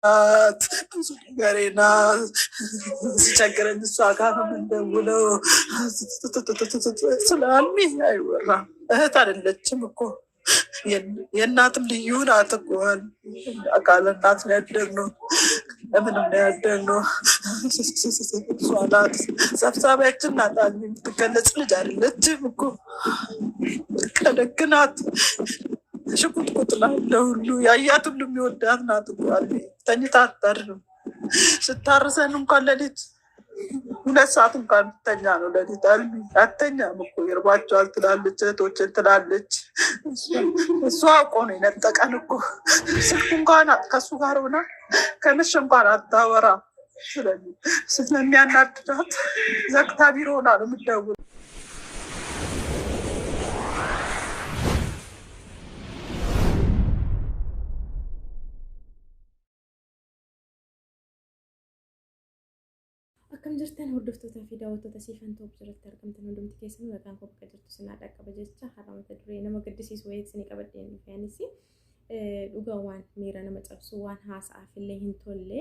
ናት፣ ብዙ ነገሬ ናት። ሲቸግረኝ እሷ ጋር ነው የምንደውለው። ስለ አልሚ አይወራም። እህት አይደለችም እኮ፣ የእናትም ልዩ ናት እኮ። አካል እናት ነው ያደግነው፣ ለምንም ነው ያደግነው። እሷ ናት ሰብሳቢያችን ናት። አልሚ የምትገለጽ ልጅ አይደለችም እኮ፣ ቀደግ ናት። ሽቁጥቁጥ ናት። ለሁሉ ያያት ሁሉ የሚወዳት ናት እኮ። አልሚ ተኝታ አታድርም። ስታርሰን እንኳን ሌሊት 2 ሰዓት እንኳን ብተኛ ነው ሌሊት። አልሚ አተኛም እኮ፣ ይርባቸዋል ትላለች፣ እህቶችን ትላለች። እሱ አውቆ ነው የነጠቀን እኮ። ስልኩ እንኳን ከእሱ ጋር ሆና ከምሽ እንኳን አታወራ፣ ስለሚያናድዳት ዘግታ ቢሮ ሆና ነው የምትደውለው። Akkam jirtan hordoftootaa fi daawwattoota Siifan Toob jalatti argamtan hundumti keessanuu, nagaan koo bakka jirtu sinaa dhaqqaba jecha, har'a mata duree nama gaddisiisu wayii isinii qabadheen dhufe. Anis dhugaa waan miira nama cabsu, waan haasa'aaf illee hin tolle,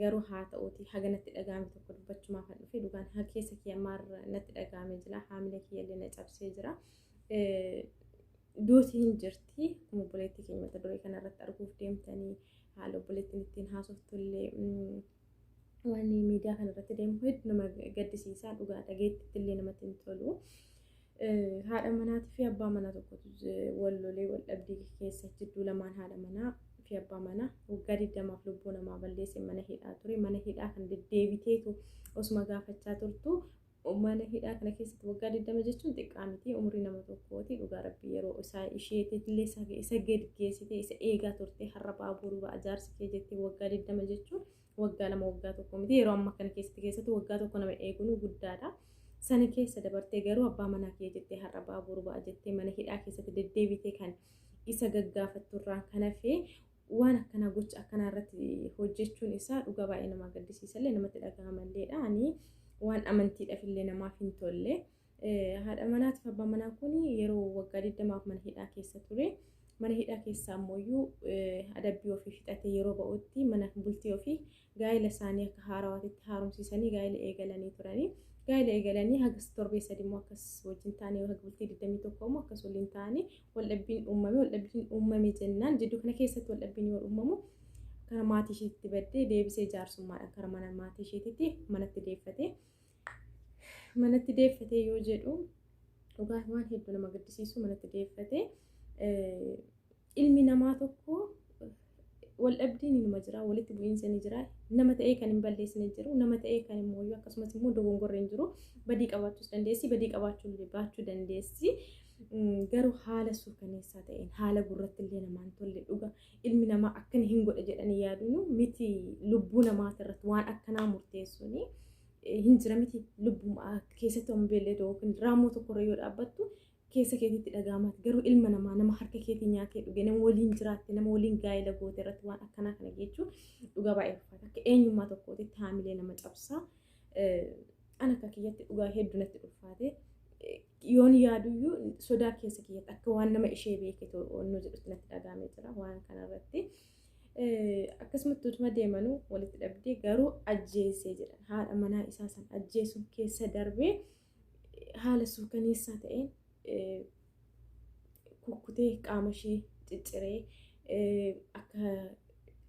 garuu haa ta'uuti haga natti dhaga'ame tokko dubbachumaaf kan dhufe. Dhugaan haa keessa kiyya maarra natti dhaga'ame jira, haamila kiyya illee na cabsee jira. Duuti hin jirti, akkuma obboleettii keenya mata duree kanarratti arguuf deemtanii, haala obboleettiin ittiin haasoftu illee, waan miidiyaa kana irratti deemu hedduu nama gaddisiisaa, dhugaa dhageettitti illee namatti hin tolu. Haadha manaatii fi abbaa manaa tokkotu wal lolee, wal dhabdii keessa jidduu lamaan haadha manaa fi abbaa manaa waggaa 20f lubbuu namaa balleesse mana hidhaa ture. Mana hidhaa kan deddeebiteetu osuma gaafachaa turtu, mana hidhaa kana keessatti waggaa 20 jechuun xiqqaa miti, umurii nama tokkooti. Dhugaa rabbii yeroo isaa isheetillee isa geggeessitee isa eegaa turte, har'a baaburu ba'a jaarsi kee jettee, waggaa 20 jechuun waggaa 2, waggaa 1 miti. Yeroo amma kana keessatti waggaa 1 nama eeguun guddaadha. Sana keessa dabartee garuu abbaa manaa kee jettee, har'a baaburu ba'a jettee mana hidhaa keessatti deddeebitee kan isa gaggaafatturraan kan hafe, waan akkanaa gocha akkanaa irratti hojjechuun isaa dhugaa baay'ee nama gaddisiisallee namatti dhaga'amalleedha. Ani waan amantiidhaaf illee namaaf hin tolle. Haadha manaatiif abbaa manaa kun yeroo waggaa 20f mana hidhaa keessa ture. Mana hidhaa keessa ammoo adabbii ofii fixatee yeroo ba'utti mana bultii ofii gaa'ela isaanii akka haarawaatitti haaromsiisanii gaa'ela eegalanii turanii. Gaa'ela eegalanii hagas torbee 3 immoo akkas wajjin ta'anii, haga bultii 21 immoo akkas waliin ta'anii, waldhabbiin uumame. Waldhabbiin uumame jennaan, jidduu kana keessatti waldhabbiin yoo uumamu kara maatii isheetti baddee deebisee jaarsummaadhaan kara mana maatii isheetitti manatti deeffate. Manatti deeffatee yoo jedhu, dhugaa waan hedduu nama gaddisiisu, manatti deeffate. Ilmi namaa tokko waldhabdiin inuma jira, walitti bu'iinsa ni jira, nama ta'ee kan hin balleessine jiru, nama ta'ee kan immoo akkasumas immoo dogongorre hin jiru. Badii qabaachuus dandeessi, badii qabaachuu illee baachuu dandeessi. Garuu haala suukaneessaa ta'een, haala gurratti illee namaan tolle, dhuga ilmi namaa akkana hin godhe jedhanii yaaduun miti, lubbuu namaati irratti waan akkanaa murteessuuni hin jira miti. Lubbuu keessatti waan beelladoo yookiin raammoo tokkorra yoo dhaabbattu keessa keetiitti dhaga'amaati. Garuu ilma namaa, nama harka keetii nyaatee dhuge, nama waliin jiraatte, nama waliin gaa'ela goote irratti waan akkanaa kana jechuun dhugaa baay'ee ulfaata. Akka eenyummaa tokkootitti haamilee nama cabsaa. An akka kiyyatti dhugaa hedduu natti ulfaate. Yoon yaaduyyuu sodaa keessa kiyyatti akka waan nama ishee beeke onnoo jedhutti natti dhaga'amee jira waan kanarratti. Akkasumatti utuma deemanuu walitti dhabdee garuu ajjeesee jedhan. Haadha manaa isaa san ajjeesuun keessa darbee haala suukaneessaa ta'een kukkutee, qaama ishee cicciree, akka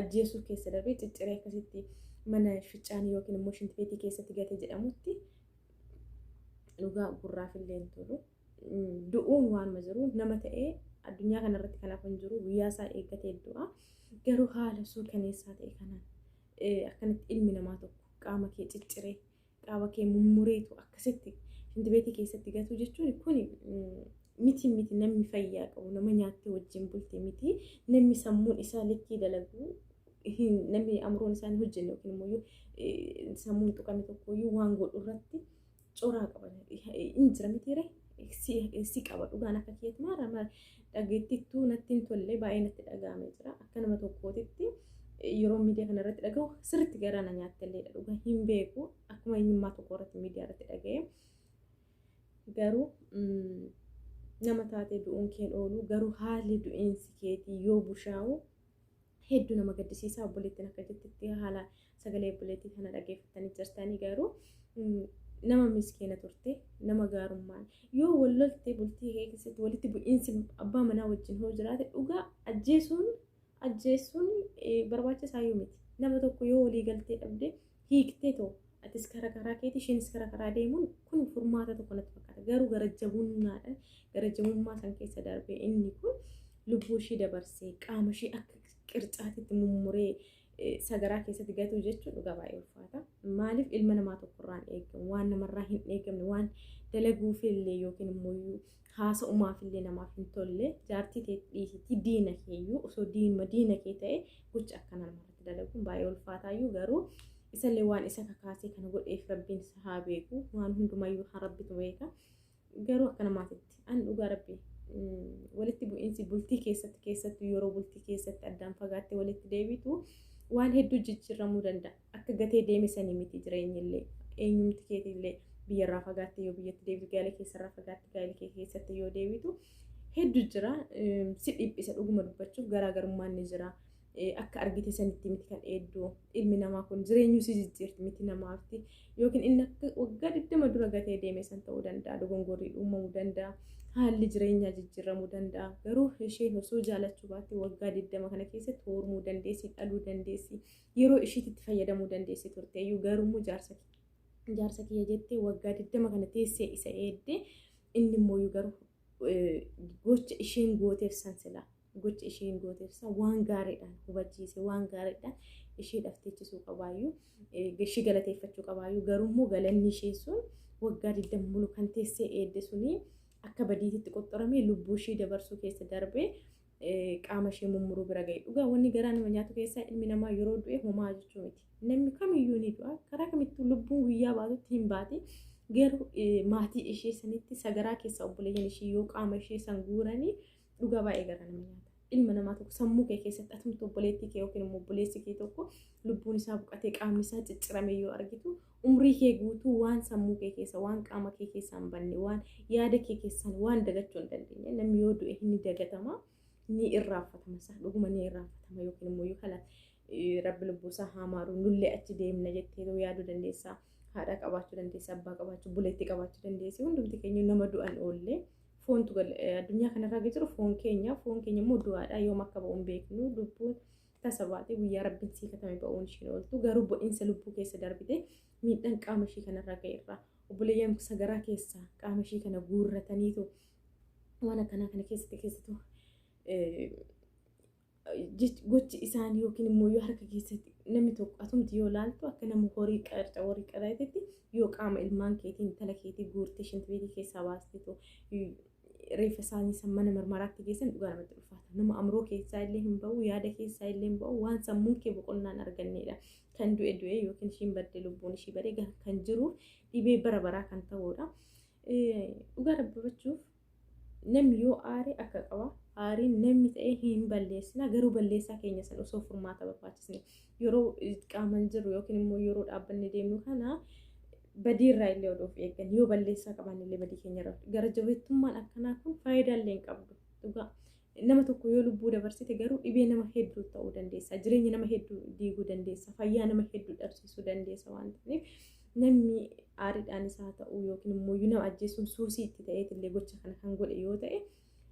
ajjeesuu keessa darbee cicciree akkasitti mana fincaanii yookiin immoo shintibeetii keessatti gate jedhamutti, dhugaa gurraaf illee hin tolu. Du'uun waanuma jiru, nama ta'ee addunyaa kanarratti kanaaf hin jiru, guyyaa isaa eeggatee du'a. Garuu haala suukaneessaa ta'e kanaan akkanatti ilmi namaa tokko qaama kee cicciree, qaama kee mummureetu akkasitti shintibeetii keessatti gatu jechuun kun miti miti, namni fayyaa qabu, nama nyaattee wajjin bulte miti, namni sammuun isaa likkii dalagu, namni amroon isaa hin hojjenne yookiin immoo sammuun tuqame tokkoyyuu waan godhu irratti coraa qaba hin jira mitiire, si qaba. Dhugaan akka kiyyatti maara maara dhageettittuu natti hin tolle, baay'ee natti dhaga'amee jira. Akka nama tokkootitti yeroo miidiyaa kana irratti dhaga'u sirriitti garaa na nyaattelleedha. Dhugaa hin beeku, akkuma eenyummaa tokko irratti miidiyaa irratti dhaga'e. Garuu nama taatee du'uun keen oolu, garuu haalli du'iinsi keetii yoo bushaa'u Hedduu nama gaddisiisa. Obboleettiin akka jettetti haala sagalee obboleettii kana dhageeffatanii jirtanii, garuu nama miskiina turte, nama gaarummaan yoo wal lolte bultii kee keessatti walitti bu'iinsi abbaa manaa wajjin hoo jiraate, dhugaa ajjeesuun barbaachisaa yoo miti. Nama tokko yoo walii galtee dhabde hiiktee too atis karaa karaa keetii isheenis karaa karaa deemuun kun furmaata tokko natti fakkaata. Garuu gara jabummaadhaan gara jabummaa san keessa darbee inni kun lubbuu ishii dabarsee qaama ishii akka qircaatitti mummuree sagaraa keessatti gatuu jechuun dhugaa baay'ee ulfaata. Maaliif ilma namaa tokkorraan eegamu, waan namarraa hin eegamne, waan dalaguufillee yookiin immoo haasa'umaafillee namaaf hin tolle, jaartii ta'e dhiisitti diina keeyyuu osoo diinma diina kee ta'e gocha akkana namarratti dalaguun baay'ee ulfaataayyuu. Garuu isallee waan isa kakaasee kana godheef rabbiin isa haa beeku, waan hundumayyuu haa rabbitu beeka. Garuu akka namaatitti an dhugaa rabbi walitti bu'iinsi bultii keessatti yeroo bultii keessatti addaan fagaattee walitti deebitu waan hedduu jijjiiramuu danda'a. Akka gatee deeme sanii miti jireenyillee, eenyumti keetillee biyyarraa fagaattee yoo biyyatti deebitu, gaa'ela keessarraa fagaattee gaa'ela kee keessatti yoo deebitu hedduu jira. Si dhiphisa, dhuguma dubbachuuf garaagarummaan ni jira. Akka argite sanitti miti kan eedduu ilmi namaa kun jireenyu si jijjiirti miti namaafti, yookiin inni akka waggaa 20 dura gatee deeme san ta'uu danda'a, dogongorrii uumamuu danda'a, haalli jireenyaa jijjiiramuu danda'a. Garuu isheen osoo jaalachuu baatte waggaa 20 kana keessatti hormuu dandeessi, dhaluu dandeessi, yeroo ishiitti fayyadamuu dandeessi turteeyyuu. Garuu immoo jaarsa kiyya jettee waggaa 20 kana teessee isa eedde, inni immoo garuu gocha isheen gooteef san silaa gocha isheen gooteef san waan gaariidhaan hubachiise, waan gaariidhaan ishee dhabteechisuu qabaayyuu, ishee galateeffachuu qabaayyuu. Garuu immoo galanni ishee sun waggaa 20 mulu kan teessee eedde sunii akka badiititti qoxxoramee lubbuu ishee dabarsuu keessa darbee qaama ishee mummuruu bira ga'e. Dhugaa wanni garaa nama nyaatu keessaa ilmi namaa yeroo du'e homaa jechuu miti. Namni kamiyyuu ni du'a. Karaa kamittuu lubbuun guyyaa baatutti hin baate. Garuu maatii ishee sanitti sagaraa keessa obboleeyyan ishee yoo qaama ishee san guuranii dhugaa baay'ee garaa nama nyaata. Ilma namaa tokko sammuu kee keessatti atumtu obboleettii kee yookiin immoo obboleessi kee tokko lubbuun isaa buqatee qaamni isaa ciccirame yoo argitu, umrii kee guutuu waan sammuu kee keessa, waan qaama kee keessaa hin banne, waan yaada kee keessaan waan dagachuu hin dandeenye. Namni yoo du'e ni dagatama, ni irraanfatama isaa, dhuguma ni irraanfatama, yookiin immoo yoo kala rabbi lubbuu isaa haa maaru, nullee achi deemna jettee yaaduu dandeessaa. Haadha qabaachuu dandeessa, abbaa qabaachuu, buleetti qabaachuu dandeessi. Hundumti keenya nama du'an oollee foontu addunyaa kanarra jiru foon keenya, foon keenya immoo du'aadha, yoom akka ba'uun beeknu. Lubbuun tasa baatee guyyaa rabbiin sii katame ba'uun isheen ooltu. Garuu bu'iinsa lubbuu keessa darbite, miidhaan qaama ishii kanarra ga'e irraa obboleeyyan sagaraa keessaa qaama ishii kana guurrataniitu waan akkanaa kana keessatti keessattuu gochi isaanii yookiin immoo yoo harka keessatti namni tokko atumti yoo laaltu akka nama horii qarca horii qaratetti yoo qaama ilmaan keetiin intala keetii guurtee shintibeetii keessaa baasteetu reeffa isaanii san mana marmaraatti geessan dhugaa namatti ulfaata. Nama amroo keessaa illee hin ba'u, yaada keessaa illee hin ba'u, waan sammuun kee boqonnaan argannedha. Kan du'e du'e yookiin ishiin badde lubbuun ishii badee kan jiru dhibee bara baraa kan ta'udha. Dhugaa dubbachuuf namni yoo aare akka qaba. Aariin namni ta'ee hin balleessina, garuu balleessaa keenya san osoo furmaata barbaachisne yeroo qaaman jiru yookiin immoo yeroo dhaabbanne deemnu kana badiirraa illee odoo of eeggan, yoo balleessaa qaban illee badii keenya irraa gara jabeettummaan akkanaa kun faayidaa illee hin qabdu. Dhugaa nama tokko yoo lubbuu dabarsite garuu dhibee nama hedduu ta'uu dandeessa, jireenya nama hedduu diiguu dandeessa, fayyaa nama hedduu dhabsiisuu dandeessa. Waan ta'eef namni aariidhaan isaa ta'uu yookiin immoo nama ajjeesuun suusii itti ta'eetillee gocha kana kan godhe yoo ta'e,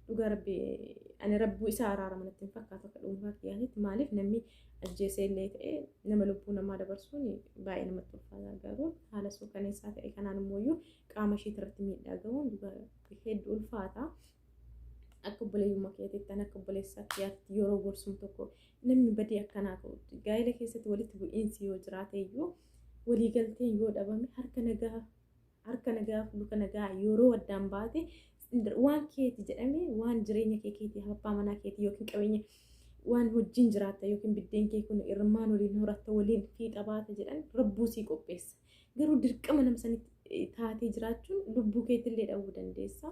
dhugaa rabbi ani rabbuu isaa araarama natti hin fakkaatu akka dhuunfaa kiyyaatitti. Maaliif namni ajjeesee illee ta'e nama lubbuu namaa dabarsuun baay'ee namatti ulfaata. Garuu haala suukaneessaa ta'e kanaan immoo qaama ishee irratti miidhaa gahuun dhugaa hedduu ulfaata. Akka obboleeyyummaa keetitti, akka obboleessaa kiyyaatti yeroo gorsuun tokko namni badii akkanaa ta'u gaa'ela keessatti walitti bu'iinsi yoo jiraate iyyuu, waliigalteen yoo dhabame, harka nagaa luka nagaa yeroo addaan baate waan keeti jedhame, waan jireenya kee keetii, abbaa manaa keetii yookiin qabeenya waan wajjin jiraatta yookiin biddeen kee kun irmaan waliin horatta waliin fiixa baata jedhan rabbuu sii qopheessa. Garuu dirqama nama sanitti taatee jiraachuun lubbuu keetillee dhabuu dandeessa.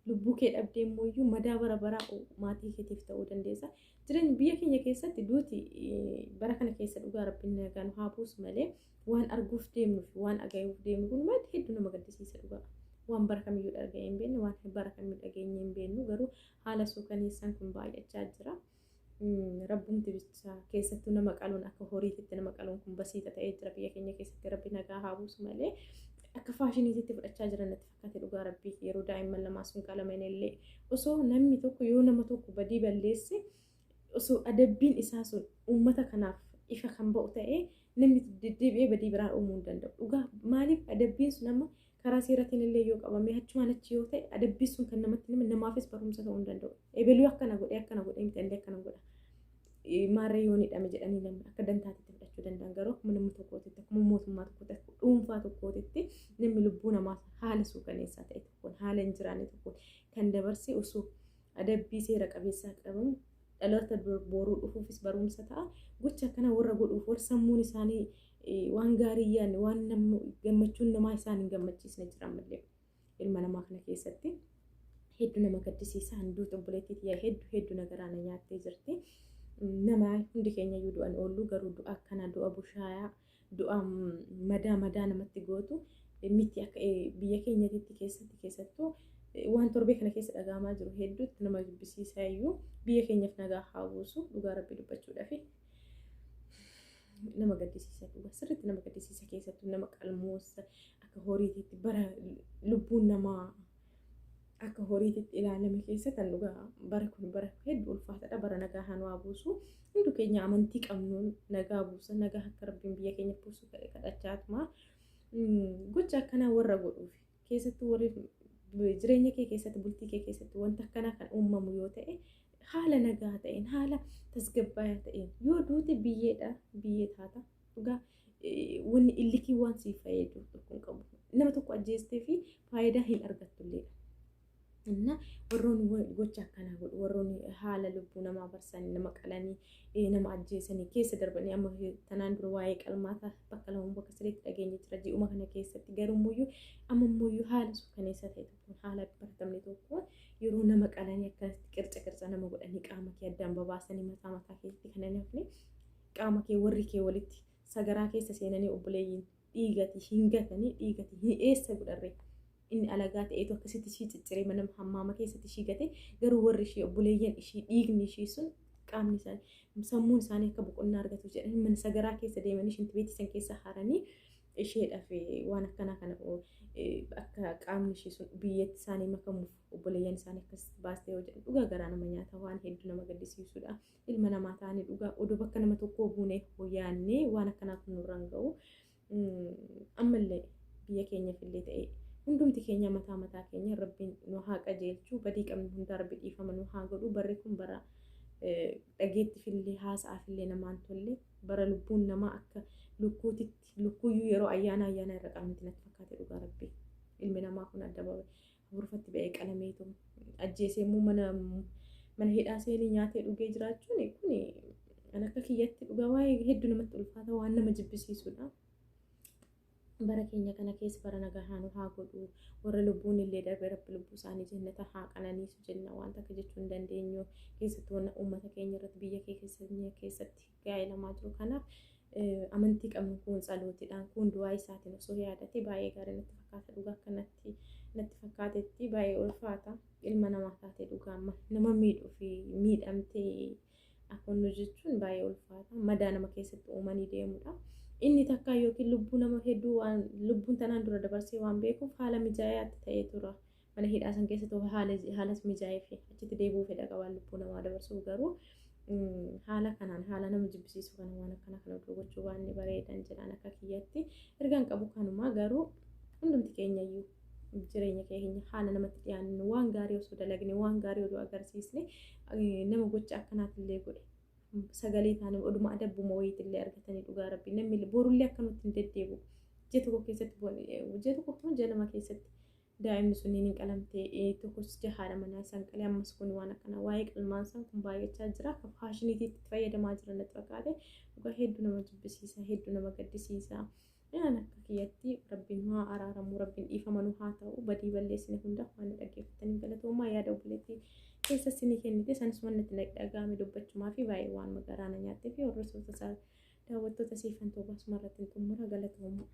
Lubbuu kee dhabdee immoo madaa bara baraa maatii keetiif ta'uu dandeessa. Jireenya biyya keenya keessatti duuti bara kana keessa dhugaa rabbiin nagaan haa buusu malee waan arguuf deemnu fi waan dhaga'uuf deemnu kun hedduu nama gaddisiisa dhugaa. Waan bara kamiyyuu dhaga'ee hin beekne, waan bara kamiyyuu dhageenye hin beeknu, garuu haala suukaneessaan kun baay'achaa jira. Rabbumti bichaa keessattuu nama qaluun akka horiititti nama qaluun kun basiita ta'ee jira biyya keenya keessatti. Rabbi nagaa haa buusu malee akka faashiniititti fudhachaa jiran natti fakkaate dhugaa rabbii. Yeroo daa'imman lamaa sun qalaman illee osoo namni tokko yoo nama tokko badii balleesse osoo adabbiin isaa sun uummata kanaaf ifa kan ba'u ta'ee namni deddeebi'ee badii biraa uumuu hin danda'u. Dhugaa maaliif adabbiin sun amma karaa seeratiin illee yoo qabame achumaan achi yoo ta'e adabbiin sun kan namatti hime namaafis barumsa ta'uu hin danda'u. Ebeluu akkana godhee akkana godhee miti illee akkana godha. Maarree yoo hidhame jedhanii namni akka dantaatitti fudhachuu danda'an garuu akkuma nama tokkootitti akkuma mootummaa tokkootti akkuma dhuunfaa tokkootitti namni lubbuu namaa haala suukaneessaa ta'e tokkoon haala hin jiraanne tokkoon kan dabarse osoo adabbii seera qabeessaa qabamu dhaloota boruu dhufuufis barumsa ta'a. Gocha akkana warra godhuuf warra sammuun isaanii waan gaarii yaadne waan gammachuun namaa isaan hin gammachiisne jira ammallee ilma namaa kana keessatti. Hedduu nama gaddisiisa. Handuuta obboleettii tiyyaa hedduu hedduu na garaa na nyaattee jirti. Nama hundi keenya iyyuu du'an oollu garuu du'a akkanaa du'a bushaayaa du'a madaa madaa namatti gootu miti akka biyya keenyatti keessatti keessattuu waan torbee kana keessa dhagahamaa jiru hedduutti nama jibbisiisaa iyyuu biyya keenyaaf nagaa haa buusu dhugaa rabbi dubbachuudhaaf nama gaddisiisa dhugaa sirriitti nama gaddisiisa keessattuu nama qalmoosa akka horiititti bara lubbuun namaa akka horiititti ilaalame keessa kan dhugaa bara kun bara hedduu ulfaataadha. Bara nagaa haa nu haa buusu. Hundu keenya amantii qabnuun nagaa buusa. Nagaa akka rabbiin biyya keenya buusu kadhachaatuma. Gocha akkanaa warra godhuuf keessattuu warri jireenya kee keessatti bultii kee keessatti wanta akkanaa kan uumamu yoo ta'e haala nagaa ta'een haala tasgabbaa'aa ta'een yoo duute biyyeedha biyyee taata. Dhugaa wanni illikii waan siif fayyadu tokko hin qabu. Nama tokko ajjeestee fi faayidaa hin argattulleedha. እና warroonni gocha akkanaa godhu warroonni haala lubbuu namaa barsanii nama qalanii nama ajjeesanii keessa darbanii amma tanaan dura waa'ee qalmaataa bakka lama bakka sadiitti dhageenya jira ji'uma kana keessatti garuu immoo amma immoo haala suukaneessaa ta'e tokkoon haala baratamne tokkoon yeroo nama qalanii akkanatti qirca qirca nama godhanii qaama kee addaan babaasanii mataa mataa keetti kan hin hafne qaama kee warri kee walitti sagaraa keessa seenanii obboleeyyiin dhiigati hin gatanii dhiigati hin eessa godharree inni alagaa ta'eetu akkasitti ishii cicciree mana hammaama keessatti ishii gate garuu warri ishii obboleeyyan ishii dhiigni ishii sun qaamni isaanii sammuun isaanii akka boqonnaa argatu jedhanii mana sagaraa keessa deemanii shintibeetii san keessa haranii isheedhaaf waan akkanaa kana akka qaamni ishii sun biyyatti isaanii makamuuf obboleeyyan isaanii akkasitti baastee yoo jedhan dhugaa garaa nama nyaata waan hedduu nama gaddisiisudha. Ilma namaa ta'anii dhugaa oduu bakka nama tokkoo buunee yaannee waan akkanaa kun nurraan ga'u ammallee biyya keenyaaf illee ta'e hundumti keenya mataa mataa keenya rabbiin nu haa qajeelchu badii qabnu hunda rabbi dhiifama nu haa godhu. Barri kun bara dhageettifillee haasa'aafillee namaan tolle bara lubbuun namaa akka lukkuutitti lukkuuyyuu yeroo ayyaana ayyaana irra qabnutti natti fakkaate dhugaa rabbi ilmi namaa kun adda hurfatti ba'ee qalameetu ajjeesee immoo mana hidhaa seenii nyaatee dhugee jiraachuun kun an akka kiyyatti dhugaa waa'ee hedduu namatti ulfaata waan nama jibbisiisudha. Bara keenya kana keessa bara nagaa haa nu haa godhu. Warra lubbuun illee darbe rabbi lubbuu isaanii jannata haa qananiisu jenna. Wanta akka jechuu hin dandeenyu keessattuu uummata keenya irratti biyya keenya keessatti gaa'elamaa jiru. Kanaaf amantii qabnu kun tsalootiidhaan kun du'aa isaatiin osoo yaadate baay'ee gaarii natti fakkaata. Dhugaa akka natti fakkaatetti baay'ee ulfaata. Ilma namaa taate dhugaa amma nama miidhuu fi miidhamtee akka nu jechuun baay'ee ulfaata. Madaa nama keessatti uumanii deemudha. Inni takkaa yookiin lubbuu nama hedduu waan lubbuun tanaan dura dabarsee waan beekuuf haala mijaayaatti ta'ee tura. Mana hidhaa san keessatti haalas mijaa'ee fi achitti deebi'uu fedha qabaan lubbuu namaa dabarsuuf garuu haala kanaan haala nama jibbisiisu kana waan akkana kana oduu gochuu waan inni bareedan jedhaan akka kiyyatti ergaan qabu kanumaa garuu hundumti keenya iyyuu jireenya keenya haala namatti dhiyaannu waan gaarii osoo dalagne waan gaarii oduu agarsiisne nama gocha akkanaatillee godhe sagalee taane oduma adabbuma wayiitillee argatanii dhugaa rabbi namni borullee akkanumatti hin deddeebi'u. Ji'a tokko keessatti ji'a tokko kun ji'a lama keessatti daa'imni sun hin qalamte tokkos ji'a haadha manaa isaan qalee ammas kun waan akkanaa waa'ee qalmaan isaan kun baay'achaa jira akka faashiniitti itti fayyadamaa jiran natti fakkaate dhugaa hedduu nama jibbisiisa hedduu nama gaddisiisa. Yaan akka kiyyatti rabbiin nu haa araaramu rabbiin dhiifama nu haa ta'u badii balleessine hunda waan dhaggeeffatanii galatoomaa yaada obboleettii keessa isinii kennite sanis waan natti dhaga'ame dubbachumaa fi baay'ee waan garaa na nyaattee fi hordoftoota isaa daawwattoota siifan toobaa asuma irratti hin xumura galatoomaa.